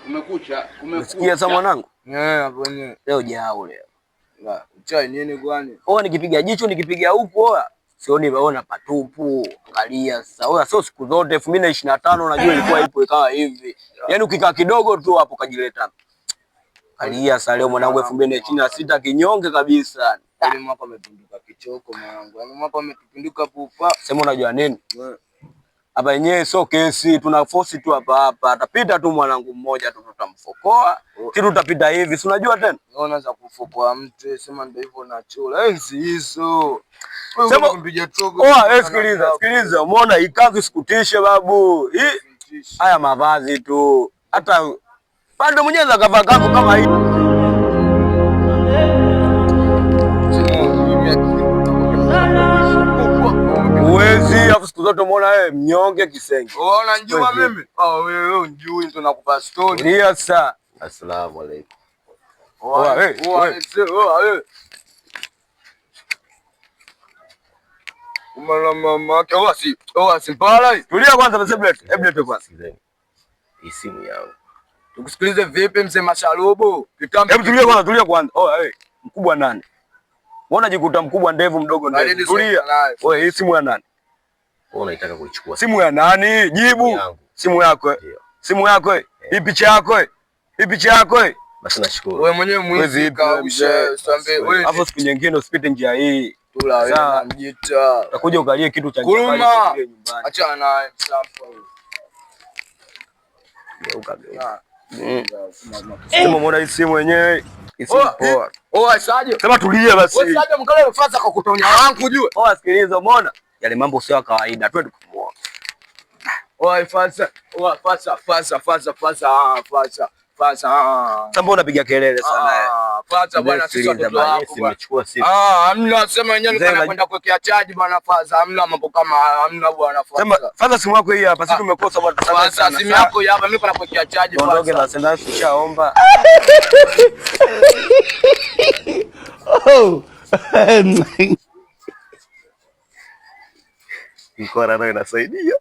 Kumekucha, Sikia kumekucha. sasa mwanangu, Eh, hapo wenyewe. leo jau leo. Chai nini kwani? Oa nikipiga jicho nikipiga huku oa sioni ona patupu. Angalia sasa. Oa sio siku zote 2025 unajua ilikuwa ipo ikawa hivi. Yaani ukikaa kidogo tu hapo kajileta. Angalia sasa leo mwanangu 2026 kinyonge kabisa. Yaani mwaka umepinduka kichoko mwanangu. Yaani mwaka umetupinduka pupa. Sema unajua nini? Hapa yenyewe sio kesi, tuna force tu hapa hapa. Atapita tu mwanangu mmoja tu tutamfokoa. Si tutapita hivi, si unajua tena? Unaanza kufokoa mtu, sema ndio hivyo nachora. Enzi hizo. Wewe Sema- kumpiga trogo. Oa, sikiliza, sikiliza. Umeona hii kazi sikutishe babu. Hii haya mavazi tu. Hata pande mwenyewe akavaa kanzu kama hii. Uwezi, afu siku zote umeona wewe mnyonge kisenge. Unanijua mimi? Ah, wewe unijui ndo nakupa story. Ndio sasa. Assalamu alaikum. Oa, eh, Oa, eh. oa, eh. Umala mama yake, oa si, oa si mpala. Tulia kwanza mzee Black. Hebu lete kwanza. Sikilizeni. Hii simu yangu. Tukusikilize vipi mzee Masharubu? Kitambi. Hebu tulia kwanza, tulia kwanza. Oa, eh. Mkubwa nani? Mbona unajikuta mkubwa ndevu mdogo ndevu? Tulia. Oe, hii simu ya nani? Wewe unaitaka kuichukua. Simu ya nani? Jibu. Yangu. Simu yako. Eh. Ndio. Simu yako. Eh. Hii picha yako. Eh. Hii picha yako. Eh. Basi nashukuru. Wewe mwenyewe mwizi kausha, usiambie wewe. Alafu siku nyingine usipite njia hii. Tula wewe Sawa. na mjita. Utakuja ukalie kitu cha Kuruma. nyumbani nyumbani. Achana naye msampa huyo. Geuka geuka. Sema umeona hii simu yenyewe. Hii simu poa. Oa Sajo. Sema tulie basi. Wewe Sajo mkale ufaza kwa kutonya wangu ujue. Oa sikiliza, umeona? Yale mambo sio ya kawaida. Twende kumuona. Oa faza, oa faza, faza, faza, faza, ah, faza, faza. Ah. Sasa mbona unapiga kelele sana eh? Ah, faza bwana, sisi Sikiliza watoto bwana, wako bwana. nimechukua simu. Ah, hamna sema wenyewe Mzee, nilikuwa nakwenda kuwekea chaji bwana faza, hamna mambo kama haya, hamna bwana Sema faza. faza simu yako hii hapa, sisi tumekosa bwana, tusamehe Faza sana. simu yako hii hapa, mimi nilikuwa nakuwekea chaji Tuondoke faza. basi, ndio tushaomba. Oh. Mkwara nayo inasaidia.